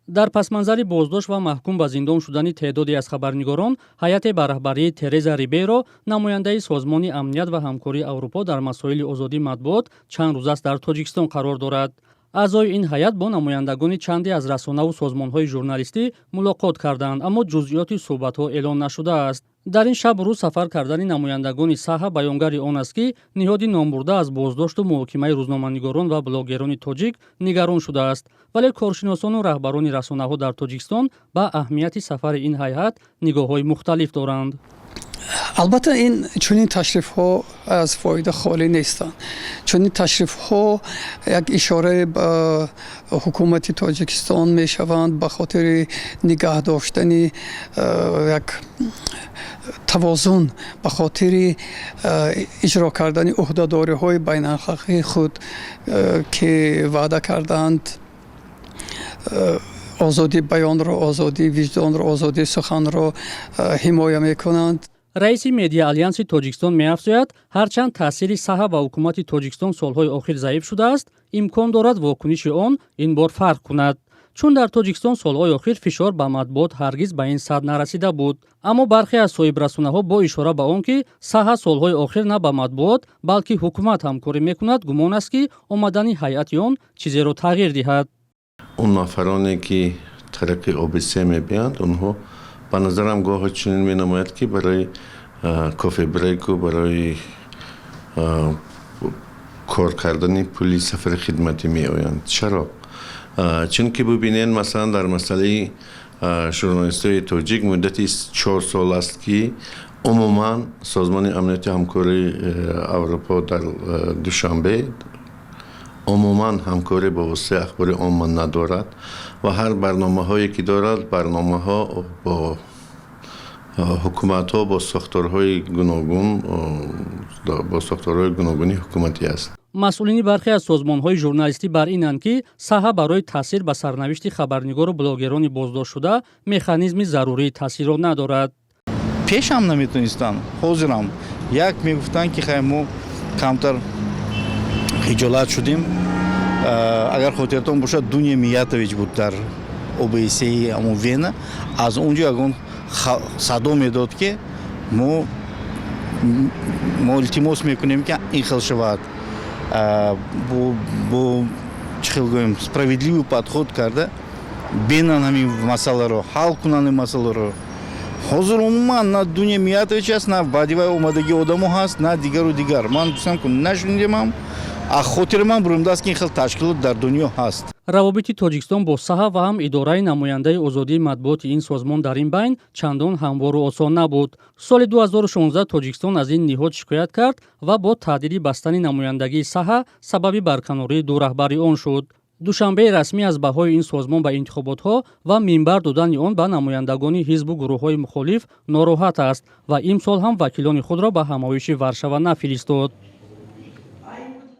Дар пасманзари боздошт ва маҳкум ба зиндон шудани теъдоде аз хабарнигорон, ҳайате ба раҳбарии Тереза Рибейро, намояндаи Созмони амният ва ҳамкории Аврупо дар масоили озодии матбуот, чанд рӯз аст дар Тоҷикистон қарор дорад. Аъзои ин ҳайат бо намояндагони чанде аз расонаву созмонҳои журналистӣ мулоқот карданд, аммо ҷузъиёти суҳбатҳо эълон нашудааст. Дар ин шабу рӯз сафар кардани намояндагони САҲА баёнгари он аст, ки ниҳоди номбурда аз боздошту муҳокимаи рӯзноманигорон ва блогерони тоҷик нигарон шудааст. Вале коршиносону раҳбарони расонаҳо дар Тоҷикистон ба аҳамияти сафари ин ҳайат нигоҳҳои мухталиф доранд. Албатта, ин чунин ташрифҳо аз фоида холӣ нестанд. Чунин ташрифҳо як ишораи ба ҳукумати Тоҷикистон мешаванд ба хотири нигаҳ доштани як тавозун, ба хотири иҷро кардани ӯҳдадориҳои байналхалқии худ, ки ваъда кардаанд озодии баёнро, озодии виҷдонро, озодии суханро ҳимоя мекунанд. Раиси Медиа Алянси Тоҷикистон меафзояд, ҳарчанд таъсири САҲА ба ҳукумати Тоҷикистон солҳои охир заиф шудааст, имкон дорад вокуниши он ин бор фарқ кунад, чун дар Тоҷикистон солҳои охир фишор ба матбуот ҳаргиз ба ин сатҳ нарасида буд. Аммо бархе аз соҳибрасонаҳо бо ишора ба он ки САҲА солҳои охир на ба матбуот, балки ҳукумат ҳамкорӣ мекунад, гумон аст, ки омадани ҳайати он чизеро тағйир диҳад. Он нафароне, ки тариқи ОБСЕ мебиёянд, онҳо ба назарам гоҳо чунин менамояд, ки барои кофе-брейку барои кор кардани пули сафари хидматӣ меоянд. Чаро? Чунки бубинед, масалан, дар масъалаи журналистои тоҷик муддати 4 сол аст, ки умуман Созмони амнияти ҳамкории Аврупо дар Душанбе умуман ҳамкорӣ бо воситаи ахбори омма надорад ва ҳар барномаҳое ки дорад, барномаҳо бо ҳукуматҳо, бо сохторҳои гуногуни ҳукуматӣ аст. Масъулини бархе аз созмонҳои журналистӣ бар инанд, ки САҲА барои таъсир ба сарнавишти хабарнигору блогерони боздоштшуда механизми зарурии таъсирро надорад. Пешам наметонистанд, ҳозирам як мегуфтанд, ки хай, мо камтар хиҷолат шудем. Агар хотиртон бошад, Дуня Миятович буд дар ОБСЕи ҳамон Вена, аз он ҷо ягон садо медод, ки мо илтимос мекунем, ки ин хел шавад, бо чӣ хел гӯем, справедливый подход карда бинан, ҳамин масъаларо ҳал кунанд, ин масъаларо. Ҳозир умуман на Дуня Миятович аст, на баъди вай омадагии одамо ҳаст, на дигару дигар. Ман гуфтам, ку нашунидемам, а хотири ман буримдааст, ки ин хел ташкилот дар дунё ҳаст. Равобити Тоҷикистон бо САҲА ва ҳам идораи намояндаи озодии матбуоти ин созмон дар ин байн чандон ҳамвору осон набуд. Соли 2016 Тоҷикистон аз ин ниҳод шикоят кард ва бо таҳдиди бастани намояндагии САҲА сабаби барканории ду раҳбари он шуд. Душанбеи расмӣ аз баҳои ин созмон ба интихоботҳо ва минбар додани он ба намояндагони ҳизбу гурӯҳҳои мухолиф нороҳат аст ва имсол ҳам вакилони худро ба ҳамоиши Варшава нафиристод.